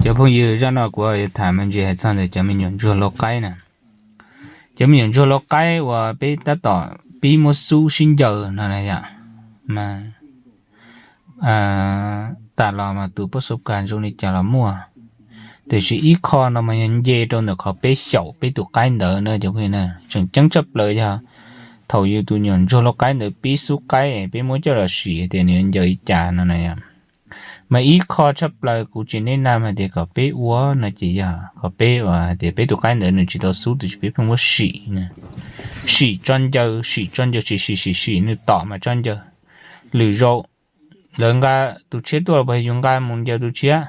Cov phooj ywg, zaj no kuv yuav tham me ntsis hais txog ntawm cov me nyuam ntsuag lau qaib na. Cov me nyuam ntsuag lau qaib uas peb tab tom pib muab xub sib ncaws no na yom, mas tam los mas tus pab xub kas zoo li cas los muaj, tiam sis ib qho no mas yog nce rau ntawm qhov peb xyaum peb tus qaib ntawd na cov phooj ywg na. Tseem ceeb tshaj plaws yog thaum yus tus nyuam ntsuag lau qaib ntawd pib xub qaib peb muab coj los sim tias nws yuav ncaws li cas no na yom. Mas ib qho tshaj plaws kuv tsis neb nag hais tias kom peb ua no ces yog kom peb ua hais tias peb tus qaib ntawd nws tsis tau xub tiam sis peb pheej muab sim, sim tso ncaws, sim tso ncaws, sim sim sim sim nws tom mas tso ncaws. Lwm zaus lawv nqa tus tshiab tuaj los yus nqa mus ncaws tus tshiab,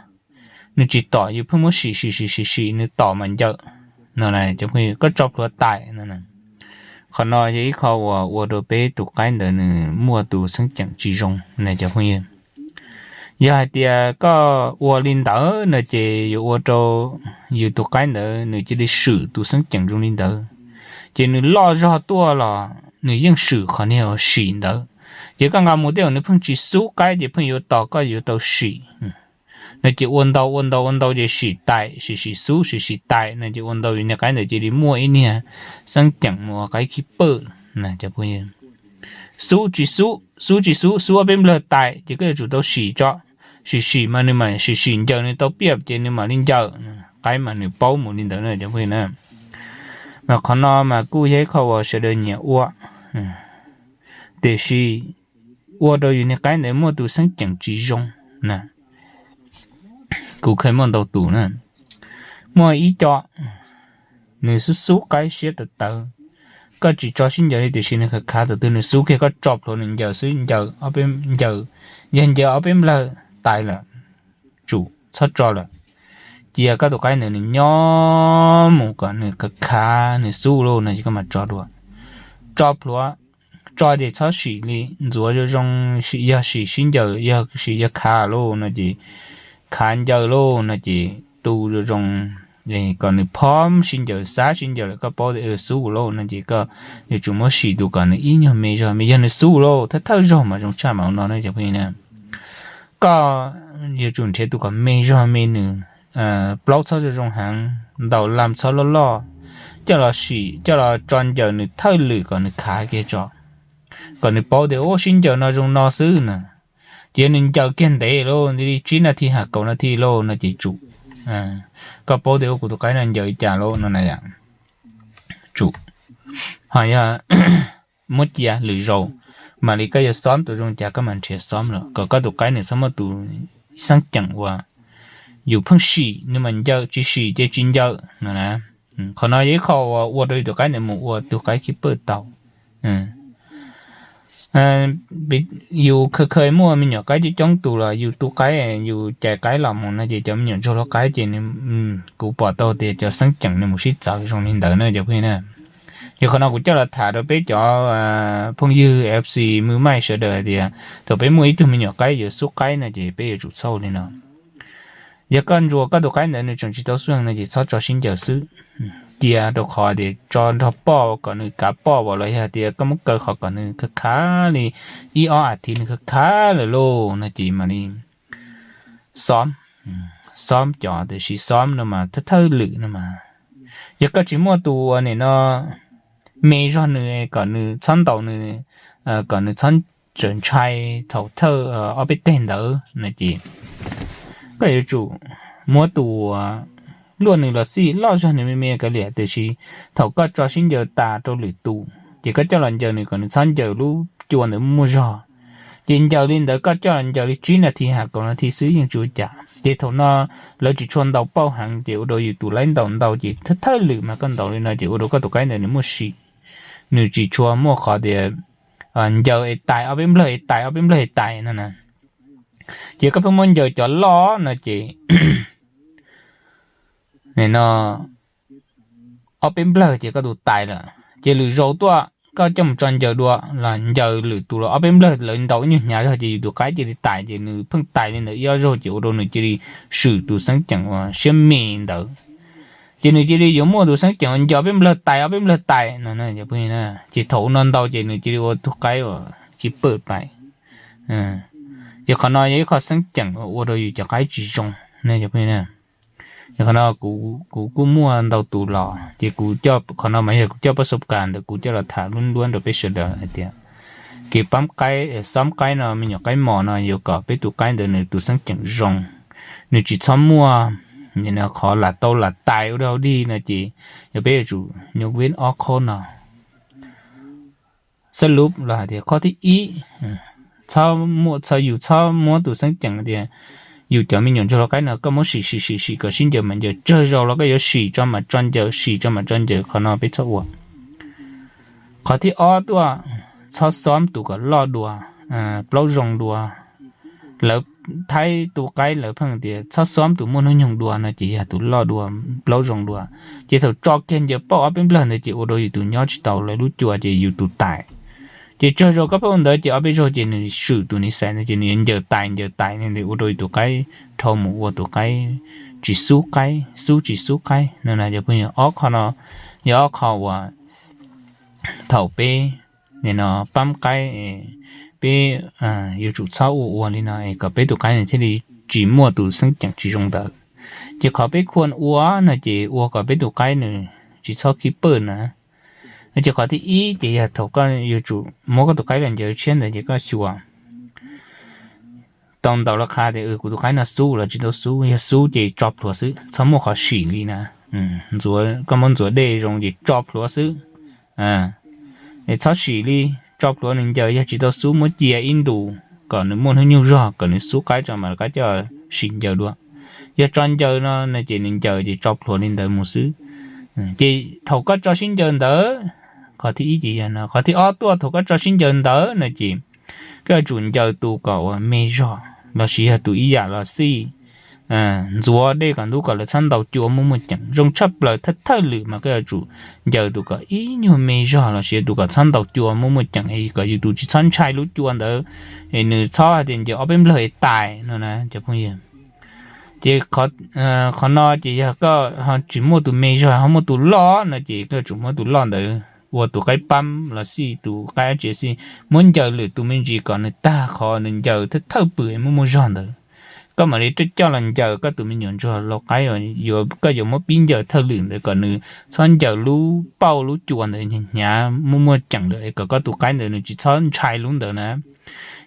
nws tsis tom yus pheej muab sim sim sim sim sim nws tom mas ncaws no. Cov phooj ywg, koj tso plhuav tais no. Qhov no yog ib qho uas ua rau peb tus qaib ntawd nws muaj tus xeeb ceem tsis zoo na cov phooj ywg. Yog hais tias koj ua li ntawd no ces yuav ua rau yus tus qaib ntawd nws cia li swm tus xeeb ceem zoo li ntawd, ces nws loj zog tuaj los nws yeej swm qhov niag uas sim ntawd. Ces koj nqa mus tej zaum nws pheej tsis xub qaib ces pheej yuav tos koj yuav tau sim no ces ua ntau ua ntau ua ntau ces sim tais sim sim xub sim sim tais no ces ua ntau yus niag qaib ntawd cia li muaj ib niag xeeb ceem mus ua qaib khib pawj na cov phooj ywg. Xub tsis xub, xub tsis xub, xub ob peb nplawg tais ces koj yuav tsum tau sim tso. Sim sim mas nws mam sim sim ncaws nws tau piaj ces nws mam li ncaws. Qaib mas nws paub mus li ntawd na cov phooj ywg na. Mas qhov no mas kuj yog ib qho uas sawv daws nyiam ua, tiam sis ua rau yus niag qaib ntawd muaj tus xeeb ceem tsis zoo na. Kuv kheev muaj ntau tus na, muaj ib co nws xub xub qaib siab tawv tawv, koj tsis tso sib ncaws li tiam sis nws khav khav thaum twg nws xub kiag koj tso plhuav nws ncaws xwb, ncaws ob peb ncaws, yog ncaws ob peb nplawg tais lawm, tsum txhob tso lawm. Cia koj tus qaib ntawd nws nyob mus kom nws khav khav nws xub lauj no ces koj mam tso dua. Tso plhuav, tso ces txhob sim li, ntxuav zoo zoo, sim yog sim sib ncaws, yog sim yog khav lauj no ces khav ncaws lauj no ces tu zoo zoo kom nws phob sib ncaws, xab sib ncaws lawm koj paub tias xub lauj no ces koj yuav tsum muab sim tus kom nws ib nyuag me zog me, yog nws xub lauj thawj thawj zaug mas zoo tshaj mam no na cov phooj ywg na. Koj yuav tsum nrhiav tus kom me zog me nws, plaub txhob zoo zoo heev, ntaus lam txhob loj loj, coj los sim coj los tso ncaws nws thawj lwm kom nws khav kiag tso, kom nws paub tias ua sib ncaws no zoo no xwb na. Ces yog nws ncaws kiag ntev lauj, li tsib nas this has kaum nas this lauj no ces tsum, koj paub tias ua kuv tus qaib no ncaws li cas lauj no na yom. Tsum, ho yog muab cia lwm zaus mam li koj yuav xob tus zoo cas koj mam nrhiav xob lawm kom koj tus qaib nws txhob muaj tus xeeb ceem uas yus pheej sim nws mam ncaws, tsis sim ces tsis ncaws no na. Qhov no yog ib qho uas ua rau yus tus qaib ntawd mus ua tus qaib khib pawj tau. Yus kha kha muaj me nyuam qaib coob coob tus los yus tu qaib yus cais qaib los mus no ces cov me nyuam ntsuag lau qaib ces kuv pom tau tias cov xeeb ceem nws mus sib txawv zoo li ntawd na cov phooj ywg na. Yog qhov no kuv coj los tham rau peb cov phooj ywg FC mws maij sawv daws hais tias thaum peb muaj ib tug me nyuam qaib yuav xub qaib no ces peb yuav tsum txhawj li no. Yog koj ntsuas koj tus qaib ntawd nws tseem tsis tau xub heev no ces txhob tso sib ncaws xwb. Cia rau qhov tias tso nrog poj kom nws kav poj los yog tias koj muab kaw qhov kom nws khav khav li ib ob as thiv nws khav khav lawm lauj no ces mam li xob, xob cov tiam sis xob no mas thawj thawj lwm no mas. Yog koj tsis muaj tus uas nim no me zog nws kom nws txhob ntaus nws, kom nws txhob txawm ntshai thaum thawj ob peb teg ntawd no ces koj yuav tsum muab tus uas luaj nws los xij loj zog nws me me kav liam tiam sis thaum koj tso sib ncaws tas rau lwm tus ces koj coj los ncaws nws kom nws txhob ncaws lub cua ntawd muaj zog. Ces ncaws li ntawd koj coj los ncaws li tsib nas this has kaum nas this xwb yeej tsis ua cas ces thaum no lawv tsis tshua ntaus pauj heev ces ua rau yus tus laib ntaus ntau ces thawj thawj lwm mas koj ntaus li no ces ua rau koj tus qaib ntawd nws muaj sim, nws tsis tshua muaj qhov tias ncaws es tais ob peb nplawg es tais ob peb nplawg es tais no na. Ces koj pheej muab ncaws cov loj no ces no ob peb nplawg ces koj tus tais lawm ces lwm zaus tuaj koj coj mus tso ncaws dua los ncaws lwm tus los ob peb nplawg lawv ntaus ib nyuag hnyav zog ces yus tus qaib cia li tais ces nws pheej tais li ntawd ib ob zaug ces ua rau nws cia li swm tus xeeb ceem uas siab me ntawd. Ces nws cia li yuav muaj tus xeeb ceem uas ncaws ob peb nplawg tais ob peb nplawg tais no. Ces thaum no ntau ces nws cia li ua tug qaib uas khib pawj pais. Ces qhov no yog ib qho xeeb ceem uas ua rau yus cov qaib tsis zoo. Qhov no kuv kuj muaj ntau tus los ces kuv, qhov no mas yog kuv coj pab xub kas ntawm kuv coj los tham lub nluab rau peb sawv daws hais tias kev pab qaib, xob qaib no, me nyuam qaib mos no yuav kom peb tus qaib ntawd nws tus xeeb ceem zoo, nws tsis txhob muaj qhov lam tau lam tais ua dog dig no ces yog peb yuav tsum nyuj vib ob qhob no. Xab lub los hais tias qhov thib ib, yus txhob muab tus xeeb ceem tias yus cov me nyuam ntsuag lau qaib no koj muab sim sim sim sim kom sib ncaws mas ncaws, tsawg zaus los koj yuav sim tso mas tso ncaws, sim tso mas tso ncaws, qhov no peb txhob ua. Qhov thib ob tuaj, txhob xob tus kom loj dua, plaub zoo dua. Lawv thaib tu qaib lawv pheej tias txhob xob tus muaj hnub nyoog dua no ces yog tus loj dua, plaub zoo dua. Ces thaum tso kiag ncaws pauj ob peb nplawg ntawd ces ua rau yus tus nyob tsis tau lawv lub cua ces yus tus tais. Ces tsawg zaus koj pheej ua ntawd ces ob peb zaug ces nws swm tus nws xaiv ntawd ces nws yuav ncaws tais ncaws tais ntawd ua rau yus tus qaib dhau mus ua tus qaib tsis xub qaib, xub tsis xub qaib no na. Cov phooj ywg, ob qho no yog ob qho uas thaum peb nim no pab qaib, peb yuav tsum txhob ua ua li no es kom peb tus qaib nws thiaj li tsis muaj tus xeeb ceem tsis zoo ntawd. Ces qhov peb khuam ua no ces ua kom peb tus qaib nws tsis txhob khib pawj na. No ces qhov thib ib ces yog thaum koj yuav tsum muab koj tus qaib los ncaws tshiab ntawd ces koj xyuas tau ntau los qha tias kuv tus qaib no xub los tsis tau xub, yog xub ces tso plhuav xwb, txhob muaj qhov sim li na. Koj muab ntxuav dej zoo ces tso plhuav xwb. Txhob sim li, tso plhuav nws ncaws, yog tsis tau xub muab cia ib ntus kom nws muaj hnub nyoog zog kom nws xub qaib tso mas rov qab coj sim ncaws dua. Yog tso ncaws no no ces nws ncaws ces tso plhuav li ntawd mus xwb. Ces thaum koj tso sib ncaws ntawd, qhov thib ib ces yog no, qhov thib ob tuaj thaum koj tso sib ncaws ntawd no ces koj yuav tsum ncaws tus kom uas me zog lossis yog tus ib yam los xij, ntxuav dej kom ntub kom lawv txhob ntaus cua muaj muaj ceem. Zoo tshaj plaws thawj thawj lwm mas koj yuav tsum ncaws tus kom ib nyuag me zog lossis tus kom txhob ntaus cua muaj muaj ceem es kom yus tus tsis txhob ntshai lub cua ntawd, es nws txhob hais tias ncaws ob peb nplawg es tais no na cov phooj ywg. Ces qhov no ces yog koj ho tsis muaj tus me zog ho muaj tus loj no ces koj yuav tsum muab tus loj ntawd ua tus qaib pab los xij tus qaib dab tsi xij, muab ncaws lwm tus me ntsis kom nws tag qhov nws ncaws thawj thawj pwm es muaj muaj zog ntawd. Koj mam li coj los ncaws koj tus me nyuam ntsuag lau qaib, koj yuav muab pib ncaws thawj lwm ntawd kom nws txhob ncaws lub pauj lub cua ntawd hnyav muaj muaj ceem ntawd es kom koj tus qaib ntawd nws tsis txhob ntshai lub ntawd na.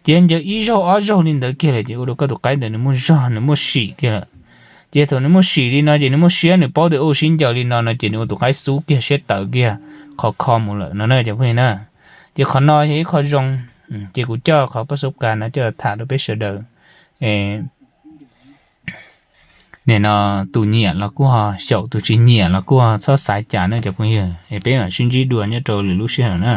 Ces ncaws ib zaug ob zaug li ntawd kiag lawm ces ua rau koj tus qaib ntawd nws muaj zog nws muaj sim kiag lawm. Ces thaum nws muaj sim li no ces nws muaj siab nws paub tias ua sib ncaws li no no ces nws ua tus qaib xub kiag siab tawv kiag, qhov kho mus lawm no na cov phooj ywg na. Ces qhov no yog ib qho zoo, ces kuv coj qhov pab xub kas no coj los tham rau peb sawv daws. Nim no tus nyiam los kuj ho xyaum, tus tsis nyiam los kuj ho txhob xav cas na cov phooj ywg, es peb mam sib ntsib dua nyob rau lwm lub sij hawm na.